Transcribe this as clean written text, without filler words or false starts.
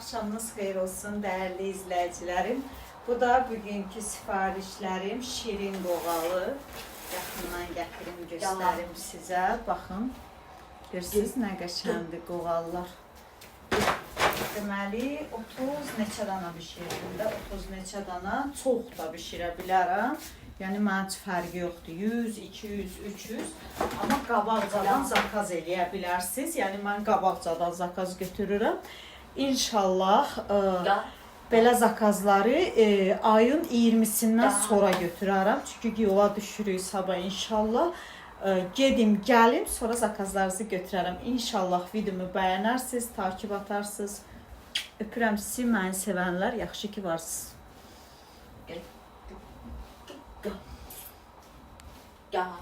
Axşamınız xeyir olsun dəyərli izləyicilərim. Bu da bugünkü sifarişlərim şirin qoğalı. Yaxından gətirim, göstərim sizə. Baxın. Görürsüz nə qəşəngdir qoğallar. Deməli 30 neçə dana bişirdim də, 30 neçə dana çox da bişirə bilərəm. Yəni mənim üçün fərqi yoxdur. 100, 200, 300, amma qabaqcadan zakaz eləyə bilərsiniz. Yəni mən qabaqcadan zakaz götürürəm. İnşallah belə zakazları ayın 20-sindən sonra götürərəm. Çünki yola düşürük sabah inşallah. Gedim, gəlim, sonra zakazlarınızı götürərəm. İnşallah videomu bəyənərsiniz, takip atarsınız. Öpürəm sizi, məni sevənlər. Yaxşı ki varsınız. Ga.